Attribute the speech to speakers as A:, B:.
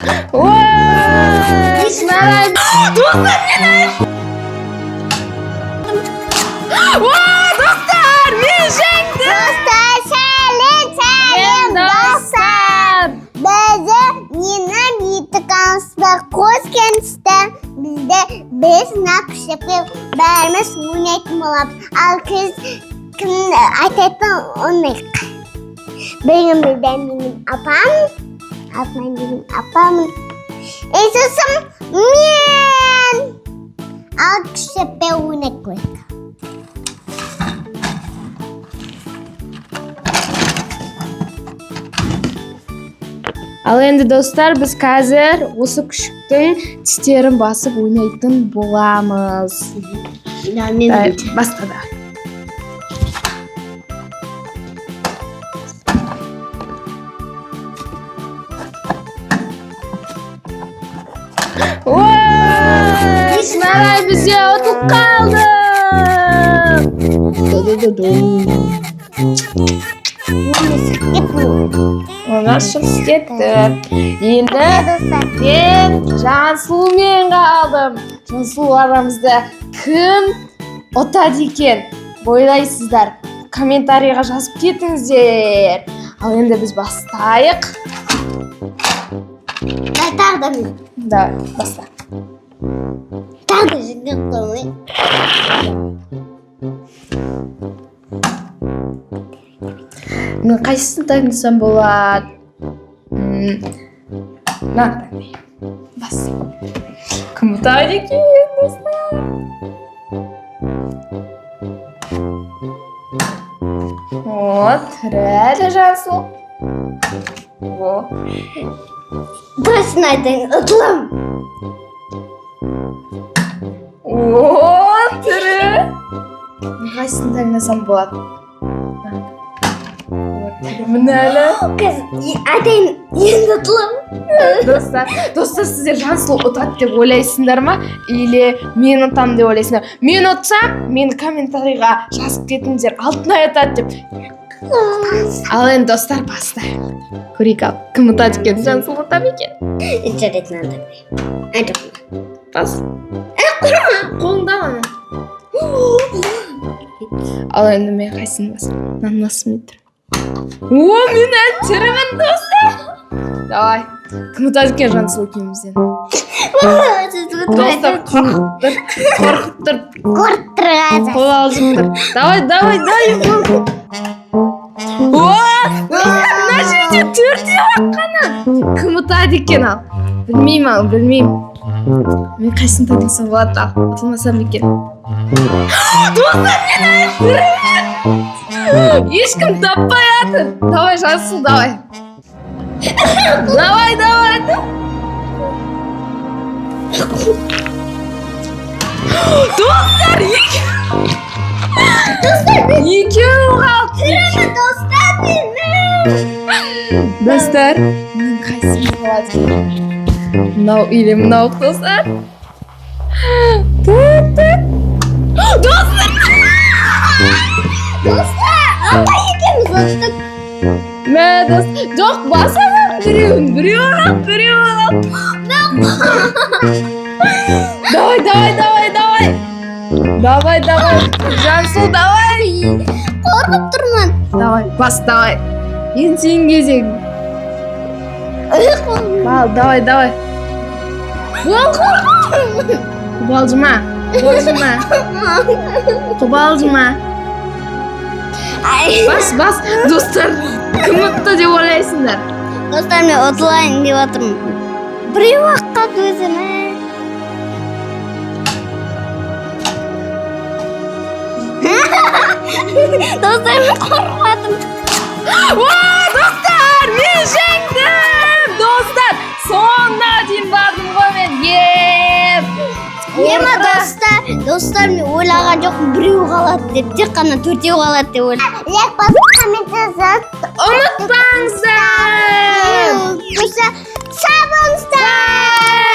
A: Ой, Шынарай. Достар, мен Уа, достар, мен жеңдім!
B: Достар, сәлем, сәлем, достар. Бізді менің бүйті каналымызға қош келдіңіздер. Бізде біз мына күшікпен бәріміз ойнайтын боламыз. Ал кіз кім айтатын ойнайық. Бүгін бізде менің апам, Алтынай деген апамын. И сосын мен. Ал күшікпен ойнай көрейік.
A: Ал енді, достар, біз қазір осы күшіктің тістерін басып ойнайтын боламыз.
B: Да, мен
A: Давай, баста да. Ой, Шынарай, бізде ұтылып қалды. Она шығып кетті. Енді
B: Достар.
A: мен Жансұлумен қалдым. Жансұлу, арамызда кім ұтады екен ойлайсыздар? Комментарийға жазып кетіңіздер. Ал енді біз бастайық.
B: Да, тағы да мен.
A: Давай, баста.
B: Тағы да жеңіп қоймай.
A: Мен қайсысын таңдасам болады? Мынаны таңдайын. Бас. Кім ұтады екен, достар? О, тірі әлі Жансұлу. О,
B: Точно айтайын, ұтылам.
A: о, тірі. Мен қайсысын таңдасам болады? О, тірімін әлі.
B: Қазір айтайын, енді ұтылам.
A: Достар, достар, сіздер Жансұлу ұтады деп ойлайсыңдар ма или мен ұтамын деп ойлайсыңдар? Мен ұтсам, мен комментарийға жазып кетіңдер Алтынай ұтады деп. Ал енді, достар, бастайық, көрейік. Ал кім ұтады екен? Жансұлу ұта ма екен?
B: Жарайды, мынаны таңдаймын. Ай, жоқ.
A: Бас қолыңда ана. Ал енді мен қайсысын басамын? Мынаны басқым келіп тұр. О, мен әлі тірімін, достар. Давай, кім ұтады екен Жансұлу екеумізден? Достар, қорқып тұр, қорқып тұр.
B: Қорқып тұрғансыз.
A: Қобалжып тұр. Давай, давай, давай. О, мына жерде төртеу ақ қана. Кім ұтады екен? Ал білмеймін, ал білмеймін. Мен қайсысын таңдасам болады? Ал ұтылмасам екен. Достар, мен әлі тірімін. Ешкім таппай жатыр. Давай, Жансұлу, давай, давай, давай. Достар, екеуі қалды.
B: Достар, мен.
A: Достар, мен қайсысы болады екен? Мынау или мынау, достар? Түт, түт. Достар!
B: Достар, апа екеуміз ұттық.
A: Мә, дос, жоқ, басамын біреуін, біреуін ал, біреуін ал. Давай, давай, давай, давай. Давай, давай. Жансұлу, давай.
B: Қорқып тұрмын.
A: Давай, бас, давай. Енді сенің кезегің. Ал, давай, давай. Бол, қобалжыма, қобалжыма, қобалжыма.
B: Ай.
A: Бас, бас. Достар, кім ұтты деп ойлайсыңдар?
B: Достар, мен ұтылайын деп жатырмын. Біреу ақ қалды өзіме. Достар, мен қорқып жатырмын.
A: Уа, достар, мен жеңдім! Достар, соңына дейін бардым ғой мен. Еп!
B: Ема,
A: Ура!
B: достар, достар, мен ойлаған жоқпын біреу қалады деп, тек қана төртеу қалады деп ойладым. Лайк басып, коммент жазып,
A: Ұмытпаңыздар!
B: сау болыңыздар.